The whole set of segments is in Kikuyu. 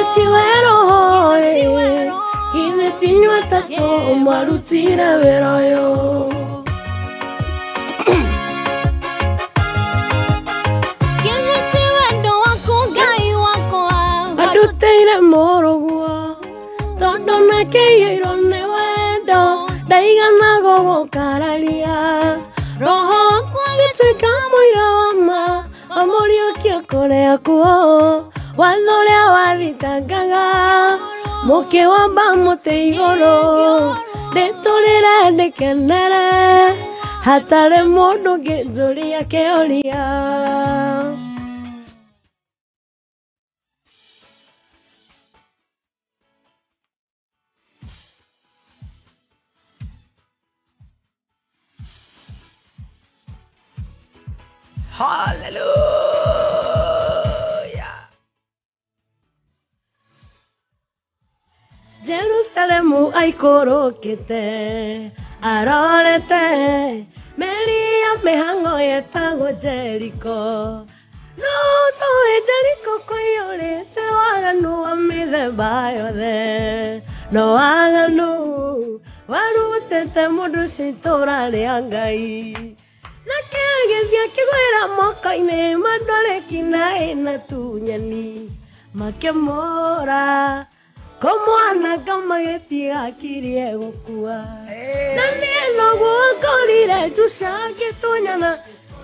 Githĩ ti we roho ĩ, githĩ ti inyuĩ atatũ mwarutire wĩra ũyũ. Githĩ ti wendo waku Ngai wakwa Andutĩire mũrũguo tondũ nake aiyũirwo nĩ wendo ndaigana gũgũkararia. Roho wakwa agĩtuĩka mũira wa ma amũriũkia kũrĩa kuo watho ũrĩa wathitangaga mũkĩwamba mũtĩ igũrũ ndĩtũrĩre ndĩkenere hatarĩ mũndũ ũngĩnjũria kĩũria. Hallelujah. Jerusalemu aikũrũkĩte arorete meri ya mĩhang'o yetagwo Jeriko. No tũĩ Jeriko kũiyũrĩte waganu wa mĩthemba yothe, no waganu warutĩte mũndũ ũcio itũũra rĩa Ngai. Nake agĩthiĩ akĩgwĩra moko-inĩ ma andũ arĩa kinaĩ na tunyani makĩmũra kũmwananga magĩtiga akirie gũkua. Na niĩ noguo ngorire Jusha ngĩtunyana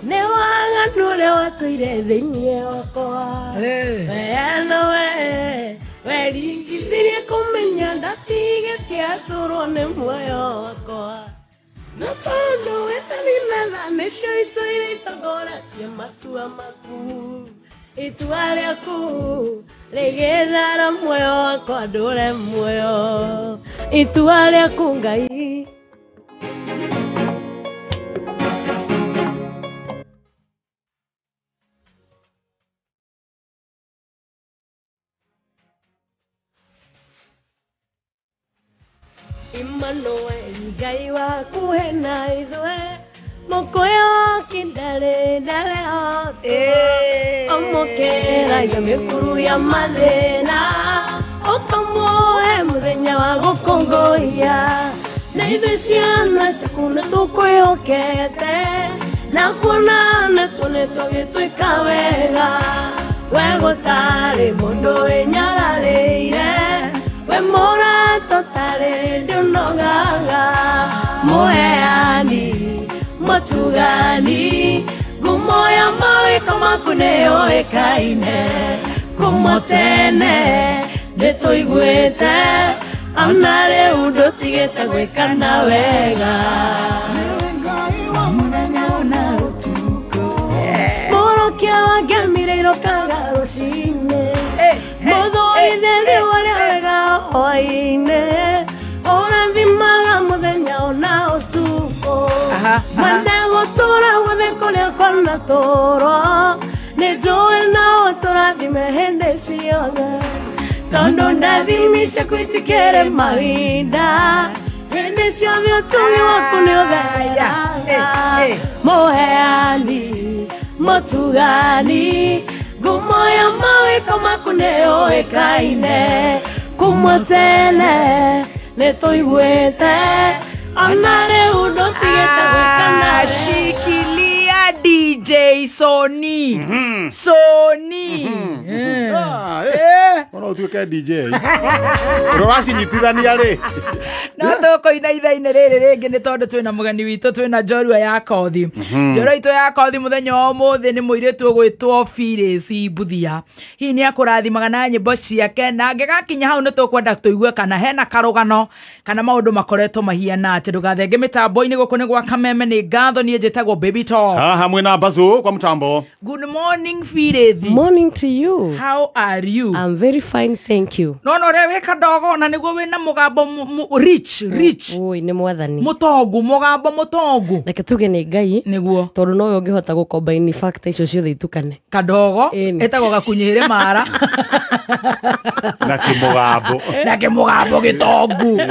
nĩ waganu ũrĩa watũire thĩinĩ wakwa. We nowe weringithirie kũmenya ndatigĩtie atũrwo nĩ muoyo wakwa. Na tondũ wetani na tha nĩcio itũire itongoretie matua maku, itua rĩaku rĩgĩthara muoyo wakwa ndũre muoyo. Itua rĩaku Ngai. Emmanuel Ngai waku hena ithuĩ mũkũyũ kĩndarĩ ndarĩ otwo ũmũkĩragia mĩkuru ya mathĩna ũkamũhe mũthenya wa gũkũngũiya. Na ithuĩ ciana ciaku nĩtũkwĩhokete na kuona nĩtuonetwo gĩtuĩka wega. We gũtarĩ mũndũ wĩnyararĩire, we mũrata ũtarĩ ndũnogaga, mũheani mũtugani ngumo ya mawĩko maku nĩyũĩkaine. Kuma tene nĩtũiguĩte ona rĩu ndũtigĩte gwĩkana wega. Mũrokia wa ngamĩra irokaga rũcinĩ, mũthũithe riũa rĩa wega hwaĩ-inĩ, ũrathimaga mũthenya ona ũtukũ. Mwende gũtũũra guothe kũrĩa kwanatũũrwo, nĩnjũĩ no ũtũrathime hĩndĩ ciothe, tondũ ndathimi ciaku itikĩrĩ mahinda, hĩndĩ ciothe ũtugi waku nĩũthereraga. Mũheani mũtugani ngumo ya mawĩko maku nĩyũĩkaine. Kuma tene nĩtũiguĩte ona rĩu ndũtigĩte gwĩkana wega. Shikilia DJ Sony. Sony. Ona ũtuĩke DJ. Ũracinyitithania rĩ. No tũkũina ithaa-inĩ rĩrĩ rĩngĩ nĩ tondũ twĩna mũgeni witũ, twĩna njorua ya kothi. Njorua itũ ya kothi mũthenya wa ũmũthĩ nĩ mũirĩtu ũgwĩtwo Phyllis Mbuthia. Hihi nĩ akũrathimaga na nyĩmbo ciake, na angĩgakinya hau nĩ tũkwenda tũigue kana hena karũgano kana maũndũ makoretwo mahiana atĩ. Ndũgathenge mĩtambo-inĩ gũkũ nĩ gwa Kameme, nĩ ngatho niĩ njĩtagwo Baby Talk. Haha mwĩna Bazoo kwa mtambo. Good morning Phyllis. Morning to you. How are you? I'm very fine, thank you. No no ũrĩa wĩ kadogo na nĩguo wĩna mũgambo rich rich. Oi nĩ mwathani. Mũtongu, mũgambo mũtongu. Reke tuge nĩ Ngai nĩguo tondũ nowe ũngĩhota gũkombaini factor icio ciothe itukane. Kadogo Ĩni. ĩtagwo gakunyĩre mara na kĩmũgambo. Na kĩmũgambo gĩtongu.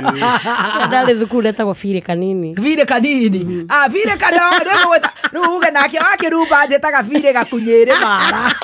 Ndarĩ thukuru etagwo Bire Kanini. Bire Kanini. Ah, Bire Kadogo rĩu gwĩta rĩu uge nake wakĩrumba njĩtaga Bire gakunyĩre mara.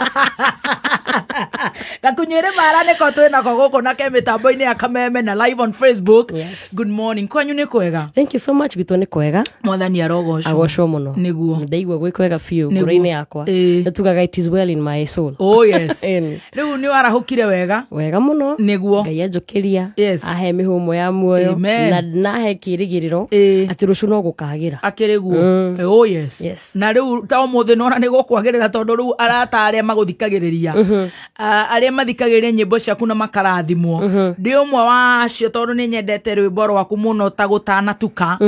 Gakunywĩre mara nĩko twĩnako gũkũ na ke mĩtambo-inĩ ya Kameme na live on Facebook. Yes. Good morning. Kwanyu nĩ kwega? Thank you so much. Gwitũ nĩ kwega. Mwathani arogocwo. Agocwo mũno. Nĩguo. Ndaigua gwĩ kwega biũ Nĩguo. ngoro-inĩ yakwa. Ĩĩ. Nĩ tugaga it is well in my soul. Oh yes. Ĩni. Rĩu nĩ warahũkire wega? Wega mũno. Nĩguo. Ngai anjũkĩria. Yes. Ahe mĩhũmũ ya muoyo. Amen. Na nahe kĩĩrĩgĩrĩro Ĩĩ. atĩ rũciũ no gũkagĩra. Akĩrĩ guo. Oh yes. Yes. Na rĩu ta ũmũthĩ nona nĩ gũkwagĩrĩra tondũ rĩu arata arĩa magũthikagĩrĩria, arĩa mathikagĩrĩria nyĩmbo ciaku na makarathimwo, ndĩ ũmwe wa acio tondũ nĩ nyendete rwĩmbo rwaku mũno ta gũtanatuka,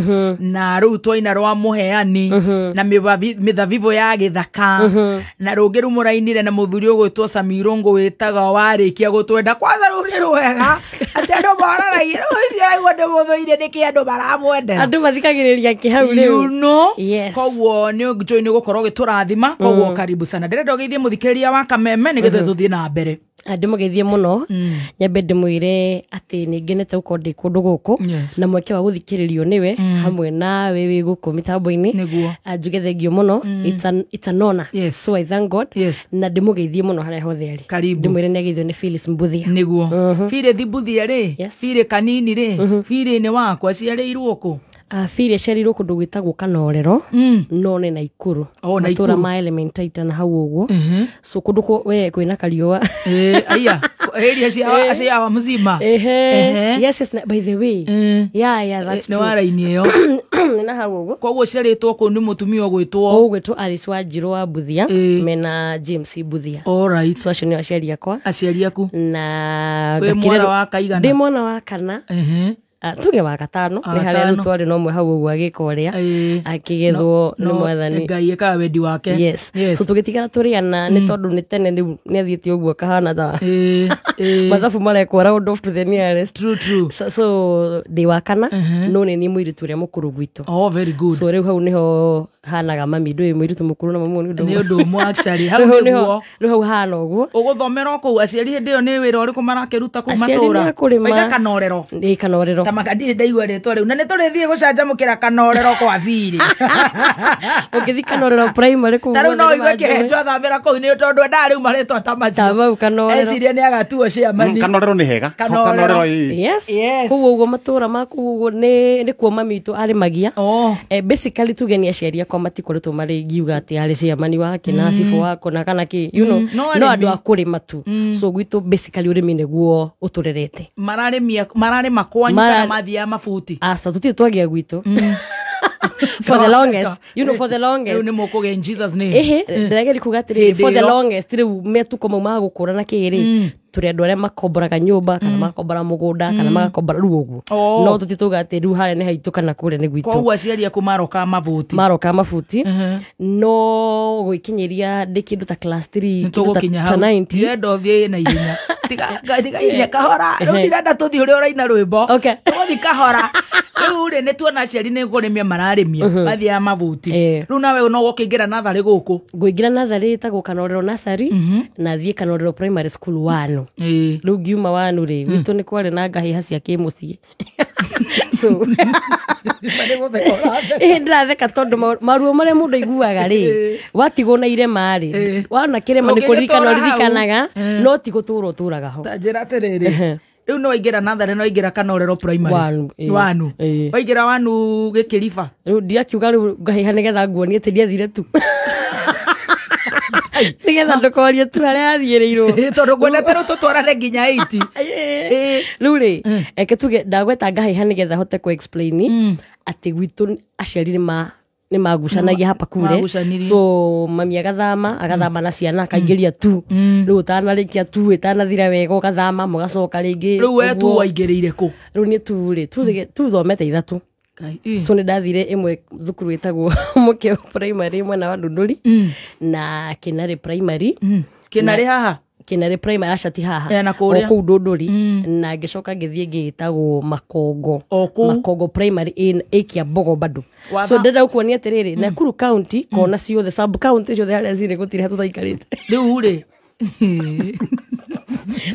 na rĩu twaina rwa mũheani na mĩthabibũ ya gĩthaka, na rũngĩ rĩu mũrainire na mũthuri ũgwĩtwo Samirũngũ wĩtaga warĩkia gũtwenda. Kwanza rũu nĩ rwega atĩ andũ moranagia rĩu ũcio araigua ndĩ mũthũire nĩkĩ andũ maramwendera. Andũ mathikagĩrĩria kĩ hau rĩu? You know? Yes. Koguo nĩ njũĩ nĩ gũkorwo ũgĩtũrathima, koguo karibu sana. Ndĩrenda ũgeithie mũthikĩrĩria wa Kameme nĩgetha tũthiĩ na mbere. Ndĩmũgeithie mũno. Nyambe ndĩmwĩre atĩ nĩ ngenete gũkorwo ndĩ kũndũ gũkũ Yes. na mweke wa gũthikĩrĩrio nĩwe hamwe nawe wĩ gũkũ mĩtambo-inĩ. Nĩguo. Njuge thengio mũno. It's an honor. Yes. So I thank God. Yes. Na ndĩmũgeithie mũno harĩa hothe arĩ. Karibu. Ndĩmwĩre nĩ ageithio nĩ Phyllis Mbuthia. Nĩguo. Firĩthi Mbuthia rĩ, Yes. Firĩ kanini rĩ, Firĩ nĩ wakwa aciarĩirwo kũ? Phiri aciarĩirwo kũndũ gwĩtagwo Kanorero, no nĩ Naikuru. Oh, Matũra Naikuru. ma Elementaita na hau ũguo. So kũndũ we kwĩna kariũa. Eh, aya area cia wa mzima. Ehe. Ehe. Yes, by the way. Yeah, that's Nĩ true. waraini ĩyo. Nĩ na hau ũguo. Koguo ũciarĩtwo kũu nĩ mũtumia ũgwĩtwo Ũgwĩtwo Alice Wanjirũ wa Mbuthia mena James Mbuthia. All right. So acio nĩo aciari akwa. Aciari aku. Na Wĩ mwana wa kaigana? Ndĩ mwana wa kana. Ehe. Tuge wa gatano. Wa Nĩ harĩa gatano. rĩu twarĩ na ũmwe hau ũguo agĩka ũrĩa. Ĩĩ. Akĩgethwo nĩ No, mwathani. Ngai ekaga wendi wake. Yes. Yes. So tũgĩtigara tũrĩ ana nĩ tondũ nĩ tene rĩu nĩ athiĩte ũguo kahana ta Ĩĩ, ĩĩ. mathabu marekwo round off to the nearest. True, true. So ndĩ wa kana no nĩ niĩ mũirĩtu ũrĩa mũkũrũ gwitũ. Oh, very good. So rĩu hau nĩho hanaga mami ndũĩ mũirĩtu mũkũrũ na mamu nĩ ũndũ Nĩ ũmwe. ũndũ ũmwe actually. Hau Rĩu hau nĩguo. nĩho rĩu hau hana ũguo. Ũgũthomera o kũu aciari hĩndĩ ĩyo nĩ wĩra ũrĩkũ marakĩruta kũu Aciari matũra? nĩ a kũrĩma. Maiga Kanorero. Ĩ Kanorero. Ta maka ndirĩ ndaigua rĩtwa rĩu na nĩ tũrĩthiĩ gũcanjamũkĩra Kanorero kwa Biri. Ũngĩthiĩ Kanorero primary kũu Ta rĩu no guothe ũigue nĩ kĩhenjo athambĩra kũu nĩ tondũ endaga rĩu marĩtwa ta macio. Ta mau Kanorero. Eciria nĩ agatuo ciamani. Kanorero nĩ hega. Kanorero. Kanorero ĩĩ. Yes. Yes. Kũu ũguo matũra ma kũu ũguo nĩ kuo mami witũ arĩmagia. Oh. Basically tuge nĩ aciari akwa matikoretwo marĩ ngiuga atĩ arĩ ciamani wake na cibũ wako na kana kĩ you know, No no arĩmi. andũ a kũrĩma tu. So gwitũ basically ũrĩmi nĩguo ũtũrerete. Mararĩmia mararĩma kwanyu kana mathiaga mabuti? Aca tũtirĩ twagĩa gwitũ. For the longest, you know, for the longest. Rĩu nĩ mũkũgĩa in Jesus name. Ehe, ndĩrageria kuga atĩrĩrĩ, Hĩndĩ for the ĩyo. longest rĩu metuko mau ma gũkũra na kĩrĩ tũrĩ andũ arĩa makomboraga nyũmba kana magakombora mũgũnda kana magakombora rĩu ũguo. Oh. No tũti tuga atĩ rĩu harĩa nĩ haitũ kana kũrĩa nĩ gwitũ. Koguo aciari aku maroka mabuti. Maroka mabuti no gwĩkinyĩria ndĩ kĩndũ ta class 3 Nĩ tũgũkinya ta hau. 90. Ndirenda ũthiĩ na ihenya. Tiga ihenya kahora. Rĩu ndirenda tũthiĩ ũrĩa ũraina rwĩmbo. Okay. Tũgũthiĩ kahora. Rĩu rĩ nĩ tuona aciari nĩ kũrĩmia mararĩmia mathiaga mabuti. Rĩu nawe no ũkĩingĩra natharĩ gũkũ. Ngũingĩra natharĩ ĩtagwo Kanorero natharĩ na thiĩ Kanorero primary school wanu. Rĩu ngiuma wanu rĩ gwitũ nĩ kwarĩ na ngahĩha cia kĩmũciĩ. So ĩĩ ndĩratheka tondũ maruo marĩa mũndũ aiguaga rĩ watigwo na irema rĩ wona kĩrema nĩ kũririkana Ũngĩgĩtũra hau. ũririkanaga no ti gũtũra ũtũraga ho. Ta njĩra atĩrĩrĩ, rĩu no waingĩra natharĩ no waingĩra Kanorero primary. Wanu, ĩĩ. Wanu. Ĩĩ. Waingĩra wanu gĩkĩriba. Rĩu ndiakiuga rĩu ngahĩha nĩgetha nguonie atĩ ndiathire tu nĩgetha ndũkorie tu harĩa athiĩrĩirwo. Tondũ ngwendete rĩu tũtwarane nginya 80. Ĩĩ. Rĩu rĩ eke tuge ndagweta ngahĩha nĩgetha hote kũ explain atĩ gwitũ aciari nĩ magucanagia hapa kure. Magucanirie. So mami agathama na ciana akaingĩria tu rĩu ũtanarĩkia tu ĩtanathira wega ũgathama mũgacoka rĩngĩ. Rĩu we tu ũguo. waingĩrĩire kũ? Rĩu niĩ tu rĩ tu thomete ithatũ. Ngai. So nĩ ndathire ĩmwe thukuru ĩtagwo Mũkĩo primary mwena wa Ndunduri na Kĩnarĩ primary. Kĩnarĩ haha? Kĩnarĩ primary aca ti haha. Na kũrĩa? O kũu Ndunduri na ngĩcoka ngĩthiĩ ngĩtagwo Makongo. O kũu? Makongo primary ĩ Kĩambogo bado. Watha- So ndĩrenda gũkuonia atĩrĩrĩ Nakuru county kona ciothe sub county ciothe harĩa cirĩ gũtirĩ hatũtaikarĩte. Rĩu rĩ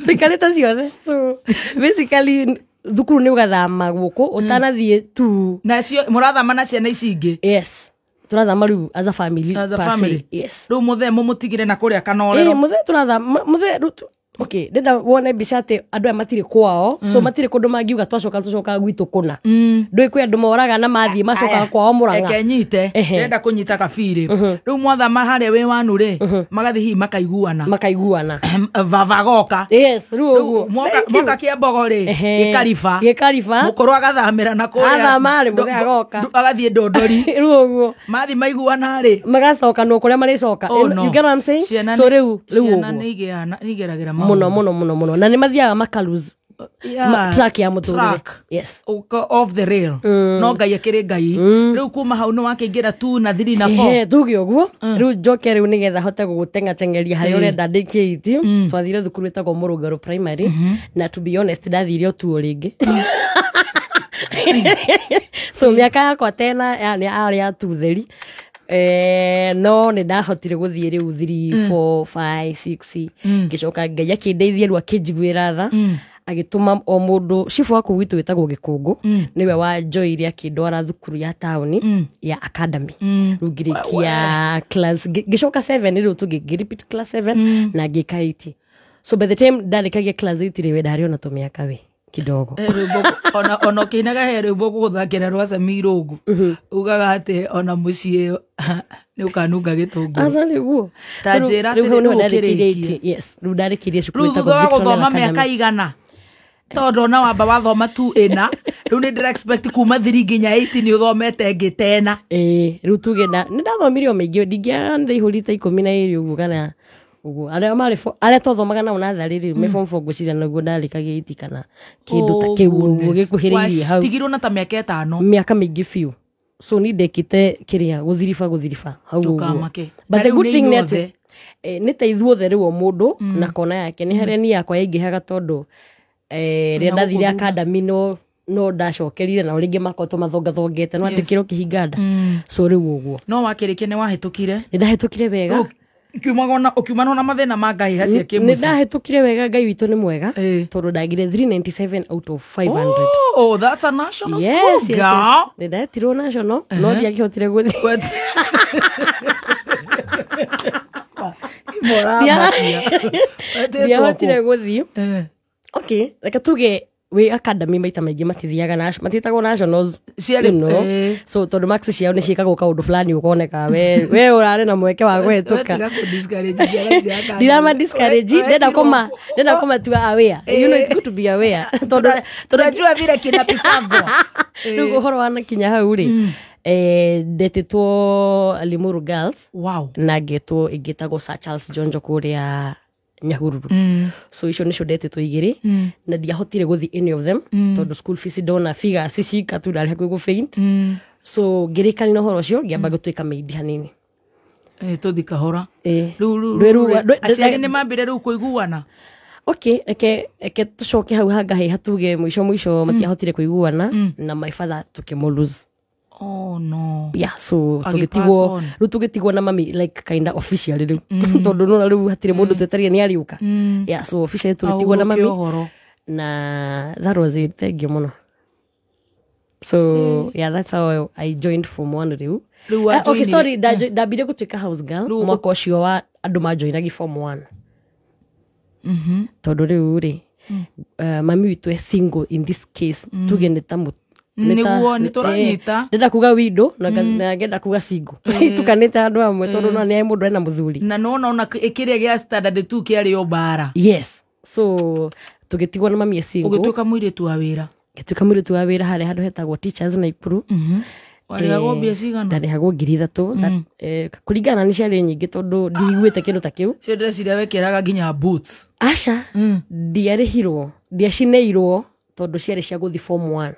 Tũikarĩte ciothe. So basically thukuru nĩ ũgathama gũkũ ũtanathiĩ tu. Nacio mũrathama na ciana ici ingĩ? Yes. Tũrathama rĩu as a family. As a per se. family. Yes. Rĩu mũthee mũmũtigire na kũrĩa kanorero. Mũthee tũrathama mũthee rĩu okay, ndĩrenda wone mbica atĩ andũ aya matirĩ kwao, so matirĩ kũndũ mangiuga twacoka tũcokaga gwitũ kũna. Ndũĩ kwĩ andũ moraga na mathiĩ macokaga kwao Mũrang'a. Eke nyite. Ndĩrenda kũnyita kabirĩ. Rĩu mwathama harĩa wĩ wanu rĩ, magathiĩ hihi makaiguana. Makaiguana. Baba agoka. Yes, rĩu ũguo. Moka Kĩambogo rĩ, gĩkariba. Gĩkariba. Mũkũrũ agathamĩra na kũrĩa. Athama rĩ, mũthee agoka. Agathiĩ Ndondori. Rĩu ũguo. Mathiĩ maiguana rĩ. Magacoka no kũrĩa marĩcoka. Oh, no. You get what I'm saying? Ciana So rĩu ciana ũguo. nĩ igeragĩra Mũno mũno mũno mũno. Na nĩ mathiaga makalose track ya mũtũrĩre. Track. Yes. Off the rail. No Ngai akĩrĩ Ngai. Rĩu kuma hau nĩ wakĩingĩra 2 na 3 na 4. Ehe, tuge ũguo. Rĩu njoke rĩu nĩgetha hote gũgũteng'ateng'eria harĩa ũrenda ndĩkie iti. Twathire thukuru ĩtagwo Mũrũngarũ Primary. Na to be honest ndathire o tuo rĩngĩ. So mĩaka yakwa tena yani arĩ ya tutheri. No nĩ ndahotire gũthiĩ rĩu 3 4 5 6 ngĩcoka Ngai akĩndeithia rĩu akĩnjiguĩra tha. Agĩtũma o mũndũ cibũ wa kũu gwitũ wĩtagwo Gĩkũngũ nĩwe wanjoire akĩndwara thukuru ya taũni ya academy. Rĩu ngĩrĩkia class ngĩcoka 7 rĩu tũngĩ repeat class 7 na ngĩka 8. So by the time ndarĩkagia class 8 rĩ we ndarĩ ona tũmĩaka we kidogo. Ona ũkĩinaga he rwĩmbo gũgũthakĩra rwa Sami Irũngũ. Ugaga atĩ ona mũciĩ nĩ ũkanunga gĩtũngũrũ. Aca nĩguo. Ta njĩra atĩ rĩu ũkĩrĩkie. Yes, rĩu ndarĩkirie cukuru Rĩu ĩtagwo thutha wa Victoria gũthoma Academy. mĩaka igana tondũ ona wamba wathoma tu ĩna, rĩu nĩ ndĩra expect kuma 3 nginya 8 nĩ ũthomete ĩngĩ tena. Rĩu tuge nĩ ndathomire o mĩingĩ, ndingĩaga ndaihũrĩte 12 ũguo kana ũguo. Arĩa marĩ arĩa twathomaga nao natharĩ rĩ, me form 4 ngwĩciria nĩguo ndarĩkagia 8 kana kĩndũ ta kĩu ũguo gĩkuhĩrĩirie hau. Watigirwo na ta mĩaka 5. Mĩaka mĩingĩ biũ. So ni ndekĩte kĩrĩa gũthiriba hau ũguo. Ndũkamake. But the Na rĩu good nĩ thing nĩ inyuothe. atĩ, nĩ ta ithuothe rĩu o mũndũ na kona yake. Nĩ harĩa niĩ yakwa yaingĩhaga tondũ rĩrĩa ndathire academy no ndacokerire na rĩngĩ makoretwo mathongathongete no andĩkĩrwo kĩhinga nda. So rĩu ũguo. No wakĩrĩkia nĩ wahĩtũkire? Nĩ ndahĩtũkire wega. Ũkiumana na mathĩna ma ngahĩha cia Nĩ kĩmũciĩ. ndahĩtũkire wega, Ngai witũ nĩ mwega tondũ ndagire 397 out of 500. Oh, that's a national Yes, school, yes, girl. yes. Nĩ ndetirwo national, no ndiakĩhotire gũthiĩ. Ndiahotire gũthiĩ. Okay, reke tuge wĩ academy maita maingĩ matithiaga matiĩtagwo nationals, you know. So tondũ marks ciao nĩ ciĩkagwo kaũndũ fulani ũkoneka we ũrarĩ na mweke wa kũhĩtũka. Ndirama discourage, ndenda kũmatua aware. You know it's good to be aware. Tondũ tunajua vile kinapikagwo. Rĩu ũhoro wa kinya hau rĩ, ndetĩtwo Limuru Girls. Wow. Na ngetwo ĩngĩ ĩtagwo Sir Charles Jonjo kũrĩa Nyahururu. So icio nĩcio ndetĩtwo igĩrĩ na ndiahotire gũthiĩ any of them tondũ school fees ndona figures cika tu ndarĩ hakuhĩ gũ faint. So ngĩrĩkania na ũhoro ũcio ngĩamba gũtuĩka maid hanini. Tũthi kahora. Rĩu aciari nĩ mambire rĩu kũiguana. Okay, reke tũcoke hau hangahĩha tuge mũico mũico matiahotire kũiguana na my father tũkĩmũ lose. Oh no. Yeah, so tũgĩtigwo rĩu tũgĩtigwo na mami like kinda officially rĩu tondũ nona rĩu hatirĩ mũndũ twetereire nĩ ariũka. Yeah, so officially tũgĩtigwo na mami na that was it. Thank you mũno. So yeah, that's how I joined form 1 rĩu. Okay, sorry, ndambire gũtuĩka house girl mwaka ũcio wa andũ majoinagi form 1. Tondũ rĩu rĩ mami witũ e single in this case tuge nĩ ta nĩguo nĩ tũranyita. Ndenda kuga windo na ngenda kuga single. Itukanĩte andũ amwe tondũ no nĩ mũndũ ena mũthuri. Na nona ona kĩrĩa gĩa standard 2 kĩarĩ o bara. Yes. So tũgĩtigwo na mami e single. Ũgĩtuĩka mũirĩtu wa wĩra. Ngĩtuĩka mũirĩtu wa wĩra harĩa handũ hetagwo Teachers Naikuru. Warĩhagwo mbia cigana? Ndarĩhagwo 3,000. Kũringana nĩ ciarĩ nyingĩ tondũ ndiguĩte kĩndũ ta kĩu. Cio ndĩreciria wekĩraga nginya boots. Aca, ndiarĩhirwo, ndiacineirwo tondũ ciarĩ cia gũthiĩ form 1.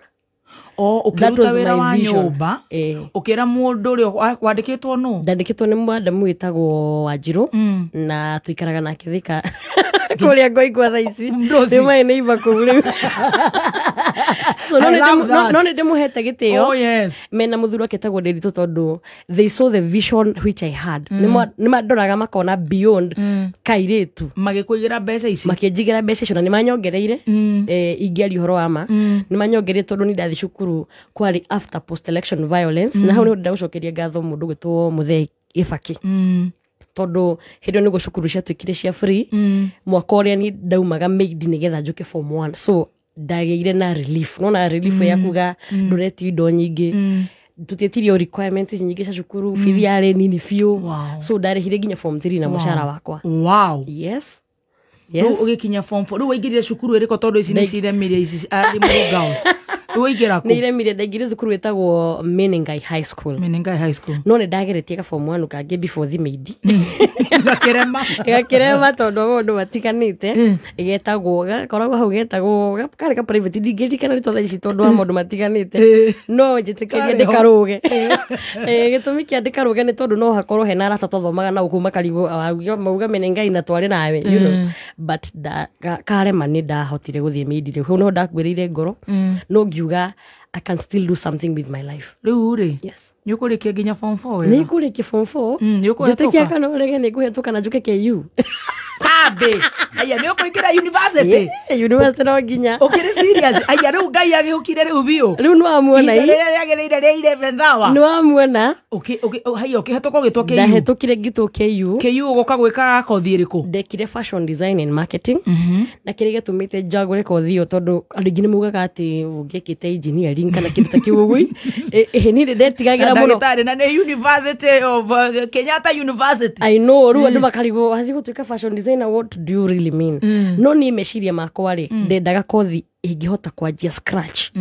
O ũkĩruta wĩra wa nyũmba, ũkĩra mũndũ ũrĩa wandĩkĩtwo nũ? Ndandĩkĩtwo nĩ mwadamu wĩtagwo Wanjirũ na tũikaraga nake Thika. Kũrĩa ngoigua thaa ici Ndoci. nĩ maĩ nĩ iba kũu rĩu. So, no I nĩ love that. no nĩ ndĩmũhete gĩtĩo. Oh, yes. Mena mũthuri wake etagwo Nderitu tondũ they saw the vision which I had. Nĩ mandoraga makona beyond kairĩtu. Magĩkũigĩra mbeca ici. Makĩnjigĩra mbeca icio na nĩ manyongereire. Ingĩaria ũhoro wa ma, nĩ manyongereire tondũ nĩ ndathi cukuru kwarĩ after post election violence, na hau nĩ ndĩrenda gũcokeria ngatho mũndũ gwĩtwo Mũthee Gĩbakĩ, tondũ hĩndĩ ĩyo nĩguo cukuru ciatuĩkire cia free. Mwaka ũrĩa ni ndaumaga maid nĩgetha njũke form one, so ndagĩire na relief, nona relief ya kuga ndũretio indo nyingĩ, tũtietirio requirements nyingĩ cia cukuru, bithi yarĩ nini biũ. So ndarĩhire nginya form 3 na mũcara wakwa. Yes. Rĩu Yes. ũgĩkinya form 4 rĩu waingĩrire cukuru ĩrĩkũ? Tondũ ici nĩ ciremire ici arimũ girls, rĩu waingĩra Nĩ kũ? iremire. Ndaingĩrire thukuru ĩtagwo Menengai High School. Menengai High School. No nĩ ndageretie ka form 1 kangĩ before thimeindi. Gakĩrema. Gakĩrema tondũ maũndũ matiganĩte. Getagwo, gakoragwo hau, getagwo karĩ ka private, ndingĩririkana rĩtwa thaa ici tondũ wa maũndũ matiganĩte, no njĩtĩkĩrie Karĩ ho. ndĩkarũge. Gĩtũmi kĩa ndĩkarũge nĩ tondũ no hakorwo hena arata twathomaga nao kuu makarigwo mauga Menengai na twarĩ nawe, but karema nĩ ndahotire gũthiĩ mĩindi. Rĩu hau nĩho ndakuĩrĩire ngoro, no ngiuga I can still do something with my life. Rĩu rĩ, Yes. nĩ ũkũrĩkia nginya form 4 Nĩ wega? ngũrĩkia form 4. Nĩ ũkũhetũka? Njĩtĩkia kana ũrege, nĩ ngũhetũka na njũke KU. Kambe aya nĩ ũkũingĩra university? Yeah, university no nginya. Ũkĩrĩ serious? Aya, rĩu Ngai agĩũkire rĩu biũ. Rĩu nĩ wamuona. Ihinda rĩrĩa rĩagĩrĩire rĩa 11th hour. Nĩ wamuona. Haya, ũkĩhetũka ũgĩtwo KU? Ndahetũkire ngĩtwo KU. KU ũgoka gwĩka kothi ĩrĩkũ? Ndekire fashion design and marketing, na kĩrĩa gĩatũmĩte njagũre kothi ĩyo, tondũ andũ aingĩ nĩ maugaga atĩ ũngĩekĩte engineering kana kĩndũ ta kĩu ũguo, ĩ niĩ nĩ ndetigagĩra mũno. Ndagĩtarĩ na nĩ University of Kenyatta University. I know, rĩu andũ makarigwo wathiĩ gũtuĩka fashion designer, what do you really mean? No niĩ meciria makwa rĩ, ndendaga kothi ĩngĩhota kwanjia scratch,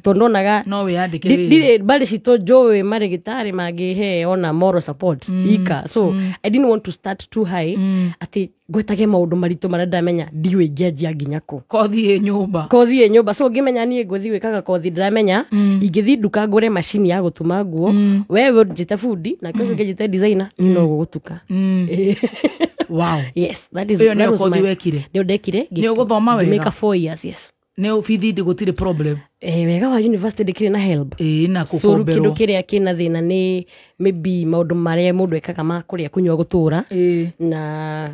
tondũ ndonaga No wĩyandĩke wĩra. Ndirĩ mbarĩ citũ njũĩ marĩgĩtarĩ mangĩhe ona moral support ika, so I didn't want to start too high atĩ ngwetage maũndũ maritũ marĩa ndamenya ndiũĩ ingĩanjia nginya kũ. Kothi ĩ nyũmba. Kothi ĩ nyũmba, so ngĩmenya niĩ ngũthiĩ gwĩkaga kothi ndĩramenya ingĩthiĩ nduka ngũre macini ya gũtuma nguo, wewe njĩte bundi nake ũcio ũngĩ njĩte designer, niĩ no gũgũtuka. Yes, that is Ĩyo nĩyo that was kothi my wekire? Nĩyo ndekire. Nĩ ũgũthoma wega? Ngĩmĩka 4 years, yes. Nĩ bithi ndĩ gũtirĩ problem? Wega wa university ndĩkĩrĩ na help. Ĩĩ, na So rĩu kĩndũ gũkomberwo. kĩrĩa kĩna thĩna nĩ maybe maũndũ marĩa mũndũ ekaga ma kũrĩa, kũnyua, gũtũra na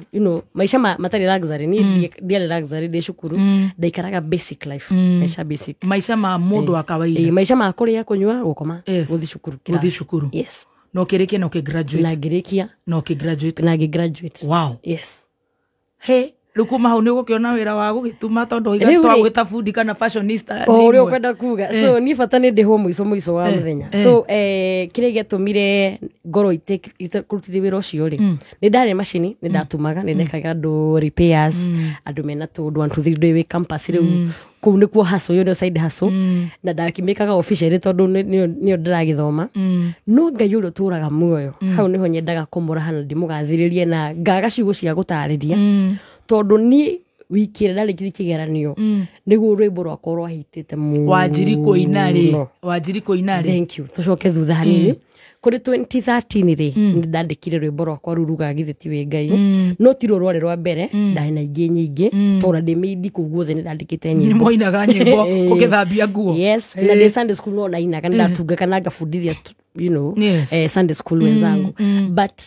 maica matarĩ luxury. Niĩ ndiarĩ luxury ndĩ cukuru, ndaikaraga basic life, maica basic. Maica ma mũndũ wa kawaida. Maica ma kũrĩa, kũnyua, gũkoma, gũthiĩ cukuru Gũthiĩ kĩrathi. cukuru. Yes. Na ũkĩrĩkia na ũkĩgraduate? Na ngĩrĩkia. Na ũkĩgraduate. Na ngĩgraduate. Yes. He, rĩu kuma hau nĩ ũgũkĩona wĩra wa gũgĩtuma tondũ Rĩu rĩ- twagwĩta bundi kana fashionista O nĩ ũrĩa imwe. ũkwenda kuga, so niĩ bata nĩ ndĩhwo mũico mũico wa mũthenya. So kĩrĩa gĩatũmire ngorwo itekũrutithia wĩra ũcio rĩ, nĩ ndarĩ macini, nĩ ndatumaga, nĩ ndekaga andũ repairs, andũ mena tũndũ one two three ndĩ wĩ campus. Rĩu kũu nĩkuo hustle, ĩyo nĩyo side hustle, na ndakĩmĩkaga officially tondũ nĩyo ndĩragĩthoma. No Ngai ũrĩa ũtũraga muoyo, hau nĩho nyendaga kũmũraha na ndĩmũgathĩrĩrie na ngaga ciugo cia gũtarĩria, tondũ niĩ wiki ĩrĩa ndarĩkirie kĩgeranio nĩguo rwĩmbo rwakwa rwahitĩte mũno. Wanjiri kũina rĩ? Wanjiri kũina rĩ? Thank you. Tũcoke thutha hanini kũrĩ 2013 rĩ, nĩ ndandĩkire rwĩmbo rwakwa rũu rugaga githĩ ti wĩ Ngai, no ti ruo rwarĩ rwa mbere, ndarĩ na ingĩ nyingĩ tondũ ndĩ mĩindi kũu guothe nĩ ndandĩkĩte Nĩ nyĩmbo. moinaga nyĩmbo ũgĩthambia nguo? Yes, na ndĩ Sunday school no nainaga, nĩ ndatungaga na ngabundithia Sunday school wenzangu, but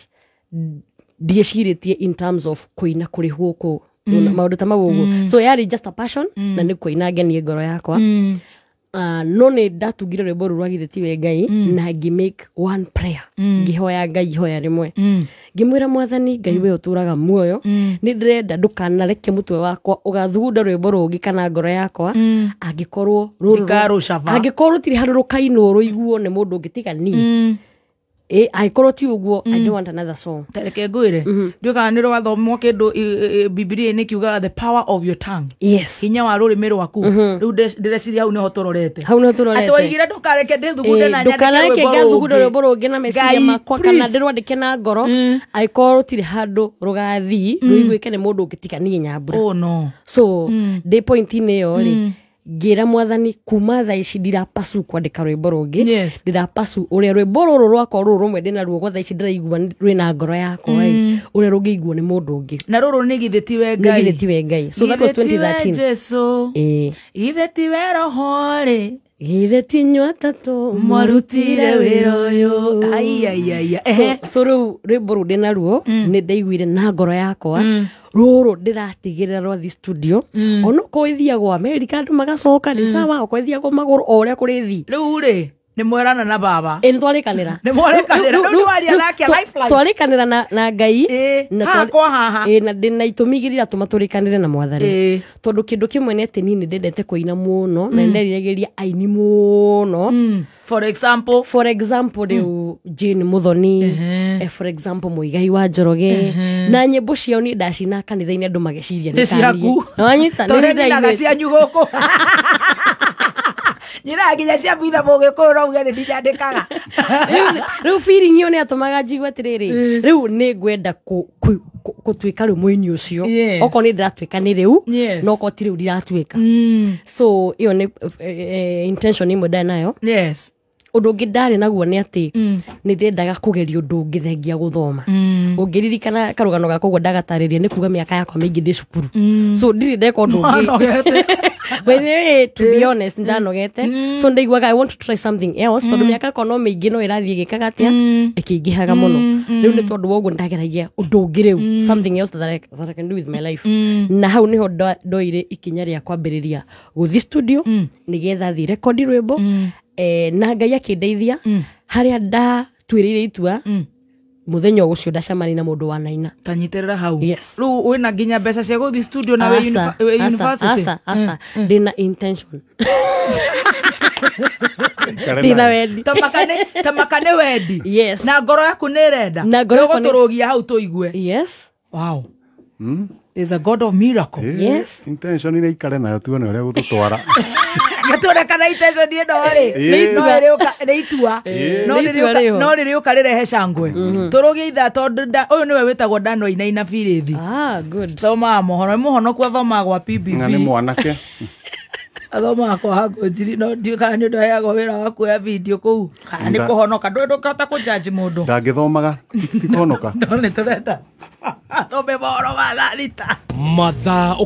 ndiecirĩtie in terms of kũina kũrĩhwo kũ maũndũ ta mau ũguo, so yarĩ just a passion na nĩ kũina ngenie ngoro yakwa. No nĩ ndatungire rwĩmbo rũu rwa githĩ ti we Ngai na ngĩ make one prayer, ngĩhoya Ngai ihoya rĩmwe, ngĩmwĩra, Mwathani Ngai, we ũtũraga muoyo, nĩ ndĩrenda ndũkanareke mũtwe wakwa ũgathugunda rwĩmbo rũngĩ kana ngoro yakwa angĩkorwo Ndikarũcaba. Angĩkorwo rũtirĩ handũ rũkainwo rũiguo nĩ mũndũ ũngĩ tiga niĩ. Angĩkorwo ti ũguo, I don't want another song. Tareke ngwĩre, ndiũĩ kana nĩ rwathomwo kĩndũ Bibilia-inĩ kiugaga the power of your tongue. Yes. Hinya wa rũrĩmĩ rwaku. Rĩu ndĩreciria hau nĩho tũrorete. Hau nĩho tũrorete. Atĩ waigire ndũkareke ndĩthugunde na nyandĩke Ndũkanareke rwĩmbo ngathugunda rũngĩ. rwĩmbo rũngĩ na meciria Ngai, makwa kana please. ndĩrwandĩke na ngoro angĩkorwo rũtirĩ handũ rũgathiĩ rũiguĩke nĩ mũndũ ũngĩ tiga niĩ Nyambura. Oh no. So ndĩ point-inĩ ĩyo rĩ, Ngĩra mwathani kuma thaa ici ndirapasu kwandĩka rwĩmbo rũngĩ. Yes. Ndirapasu ũrĩa rwĩmbo rũrũ rwakwa rũrũ rũmwe ndĩna ruo gwa thaa ici ndĩraigua rwĩna ngoro yakwa ĩ, ũrĩa rũngĩiguo nĩ mũndũ ũngĩ. Na rũrũ nĩ githĩ tiwe Nĩ Ngai. githĩ tiwe Ngai. So that was Githĩ tiwe 2013. Jesu. Ĩĩ. Githĩ tiwe roho rĩ. Githĩ ti inyuĩ atatũ Mwarutire wĩra ũyũ. Ai, ai, ai, ai. Ehe. So rĩu rwĩmbo rũu ndĩna ruo nĩ ndaiguire na ngoro yakwa rũrũ ndĩratigĩrĩra rwathi studio, onokorwo ithiagwo Amerika andũ magacoka nĩ sawa, okorwo ithiagwo magũrũ o ũrĩa kũrĩthi. Rĩu rĩ nĩ mwerana na baba. Ĩ, nĩ twarĩkanĩra. Nĩ mwarĩkanĩra. Rĩu nĩ waria nake lifeline. Twarĩkanĩra na Ngai. Ĩ, Na haha kwa haha. Ĩ, na ndĩna itũmi igĩrĩ iratũma tũrĩkanĩre na mwathani. Ĩ. Tondũ kĩndũ kĩmwe nĩ atĩ niĩ nĩ ndendete kũina mũno na nĩ nderiragĩria aini mũno. For example. For example rĩu Jane Muthoni, for example Muigai wa Njoroge, na nyĩmbo ciao niĩ ndacina kanitha-inĩ andũ mageciria nĩ ciaku. Wanyita? Tondũ nyinaga cianyu gũkũ, nyinaga nginya cia mbitha mũgĩkũyũ, no uge nĩ ndinyandĩkaga. Rĩu feeling ĩyo nĩ yatũmaga njigue atĩrĩrĩ, rĩu nĩ ngwenda gũtuĩka rĩu mũini ũcio. Yes. Okorwo nĩ ndĩratuĩka nĩ rĩu, Yes. no okorwo ti rĩu ndiratuĩka. So ĩyo nĩ intention ĩmwe ndarĩ nayo. Yes. Ũndũ ũngĩ ndarĩ naguo nĩ atĩ nĩ ndendaga kũgeria ũndũ ũngĩ thengia gũthoma. Ũngĩririkana karũgano gakwa ũguo ndagatarĩria, nĩ kuga mĩaka yakwa mĩingĩ ndĩ cukuru, so ndirĩ ndeka ũndũ ũngĩ. Wanogete. By the way, to be honest, ndanogete, so ndaiguaga I want to try something else, tondũ mĩaka yakwa no mĩingĩ no ĩrathiĩ ĩgĩkaga atĩa, ĩkĩingĩhaga mũno. Rĩu nĩ tondũ wa ũguo ndageragia ũndũ ũngĩ rĩu, something else that I can do with my life, na hau nĩho ndoire ikinya rĩa kwambĩrĩria gũthiĩ studio nĩgetha thiĩ rekondi rwĩmbo, na Ngai akĩndeithia harĩa ndatuĩrĩire itua mũthenya ũcio ndacemania na mũndũ wanaina. Tanyitĩrĩra hau. Yes. Rĩu wĩna nginya mbeca cia gũthiĩ studio na wĩ Aca, wĩ aca, university? Aca, aca, ndĩna intention. Ikare Ndĩna nayo. wendi. Tamaka nĩ wendi. Yes. Na ngoro yaku nĩ ĩrenda. Na ngoro yakwa nĩ- Nĩũgũtũrũgia hau tũigue. Yes. Wow. Is a god of miracle. Ĩ, Yes. intention nĩ ikare nayo tuone ũrĩa gũtũtwara. Gatuone kana intention ĩno rĩ Ĩ. no ĩrĩũka nĩ itua, no Nĩ itua rĩrĩũka rĩho. no rĩrĩũka rĩrehe cangwe tũrũgie ithaa, tondũ ũyũ nĩwe wĩtagwo Dan Wainaina Birithi. Ah, good. Thomaga mohoro, nĩ mũhonoku, athomaga gwa PBB. Na nĩ mwanake. Athomaga kwa Hangũnjiri, no ndiũĩ kana nĩ ũndũ aheagwo wĩra wa kuoya video kũu kana nĩ kũhonoka. Ndũĩ, ndũngĩhota kũjaji mũndũ. Ndangĩthomaga ti kũhonoka. No nĩ tũrenda athome mohoro ma thaa thita. Mathaa.